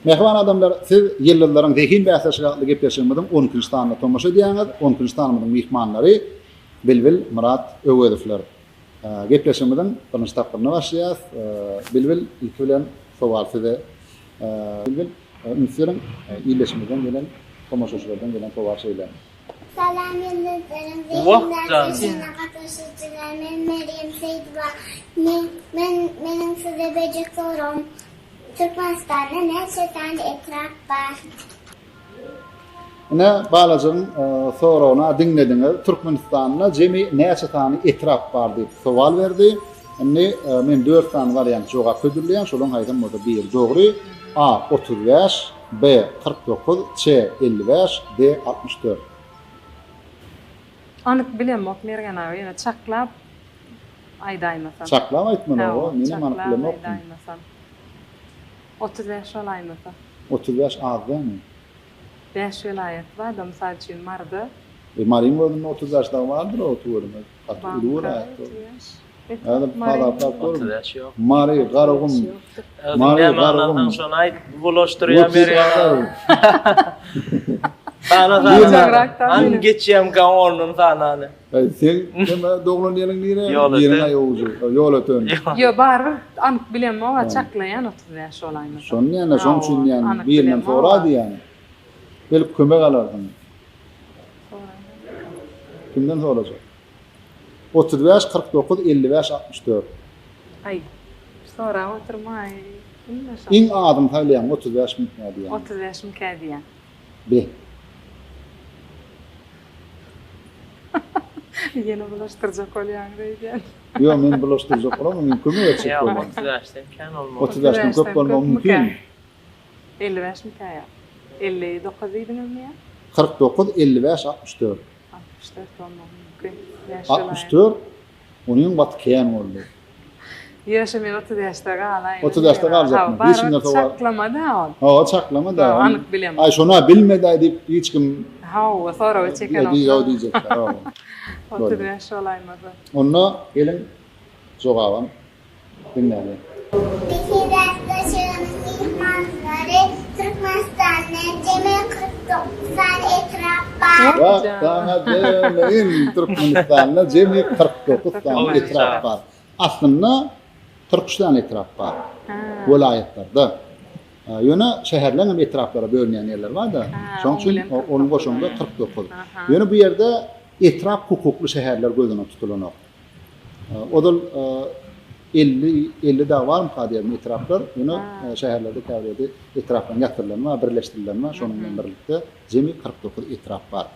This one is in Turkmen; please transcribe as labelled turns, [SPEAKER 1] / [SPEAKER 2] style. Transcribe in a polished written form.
[SPEAKER 1] Mähriban adamlar, siz Ýyldyzlaryň zehin bäsleşigi atly gepleşigimiziň on ikinji sanyna tomaşa edýäňiz. On ikinji sanymyzyň myhmanlary Bilbil, Myrat Öwezowlar. Gepleşigimiziň birinji tapgyryna başlaýarys. Bilbil, ilki bilen sowal size. Bilbil, üns beriň, ildeşimizden gelen, tomaşaçylardan gelen sowal şeýle.
[SPEAKER 2] Salam Ýyldyzlaryň zehin bäsleşigine gatnaşyjylar, men Merýem Seýidowa. Men meniň size berjek soragym, Türkmenistanda näçe sany etrap bar?
[SPEAKER 1] Ine, balajygyň soragyny diňlediňiz. Türkmenistanda jemi näçe sany etrap bar diýip sowal berdi. Indi men dört sany wariant jogap hödürleýän, şolaryň haýsam bolsa biri dogry. A, 35, B, 49, C, 55, D, 64.
[SPEAKER 3] Anyk bilemok Mergen aga, ýöne çaklap aýdaýmasam.
[SPEAKER 1] Çaklap aýtmaly oba, menem anyk bilemokdym.
[SPEAKER 3] Çaklap aýdaýmasam. 35 bolaýmasa.
[SPEAKER 1] 35 az dälmi?
[SPEAKER 3] Bäş welaýat bar-da, mysal üçin, Maryda.
[SPEAKER 1] E, Maryň özünde 35 dagy bardyr-ow, tüweleme. Gaty uly welaýat ol. Häzir hasaplap görüň.
[SPEAKER 4] 35 ýok.
[SPEAKER 1] Mary, Garagum.
[SPEAKER 4] Mary, Garagum. Şony aýt, bulaşdyrýar Mergen. Sana sana. Hany geçýämkä ornuny sanany.
[SPEAKER 1] Aý, sen neme doglan ýeriň nire? Ýeriň aýawujy. Ýolöten.
[SPEAKER 3] Ýok, barybir anyk bilemok, çaklaýan 35 bolaýmasa.
[SPEAKER 1] Şony diýýän-de, şonuň üçin diýýän, birinden sora diýýän. Belki kömek alarsyň. Kimden sorajak? 35, 49, 55, 64.
[SPEAKER 3] Aý, sorap oturmaý.
[SPEAKER 1] Iň azyny saýlaýaň, 35 mikä diýýän.
[SPEAKER 3] 35 mikä diýýän.
[SPEAKER 1] Be.
[SPEAKER 3] Ýene bulaşdyrjak bolýaňyz öýdýän.
[SPEAKER 1] Ýok, men bulaşdyrjak bolamok, men kömek etjek bolýan.
[SPEAKER 4] Ýok, 35-den kän bolmagy.
[SPEAKER 1] 35-den köp bolmagy mümkin.
[SPEAKER 3] 55 mikä ýa? 59 diýdiňizmi ýa?
[SPEAKER 1] 49, 55, 64.
[SPEAKER 3] 64 bolmagy mümkin.
[SPEAKER 1] 64 Onuň gaty kän boldy.
[SPEAKER 3] Ýöşe men 35-de galaýyn.
[SPEAKER 1] 35-de galjakmy?
[SPEAKER 3] Hiç kimden sowal. Çaklama da ol.
[SPEAKER 1] Hawa, çaklama da.
[SPEAKER 3] Anyk bilemok.
[SPEAKER 1] Aý, şona bilmedi-aý diýip hiç kim
[SPEAKER 3] Hawa, soragy çekenok.
[SPEAKER 1] Diýjek diýjekler. Hawa.
[SPEAKER 3] 35 bolaýmasa.
[SPEAKER 1] Onda geliň jogabam Diňläliň.
[SPEAKER 2] Wiki-bäsleşiginiň myhmanlary Türkmenistanda jemi 49 sany etrap bar.
[SPEAKER 1] Wah, saňa döneýin, Türkmenistanda jemi 49 sany etrap bar. Aslynda 43 sany etrap bar. Welaýatlarda. Ýöne şäherleň hem etraplara bölünýän ýerleri bar-da. Şonuň üçin ony goşaňda 49. Ýöne bu ýerde etrap hukukly şäherler göz öňünde tutulanok. Ozal 50, 50 dagy barmyka diýerin etraplar, ýöne şäherlerde käbir ýerde etraplaryň ýatyrylany bar, birleşdirileni bar, şonuň bilen birlikde jemi 49 etrap bar.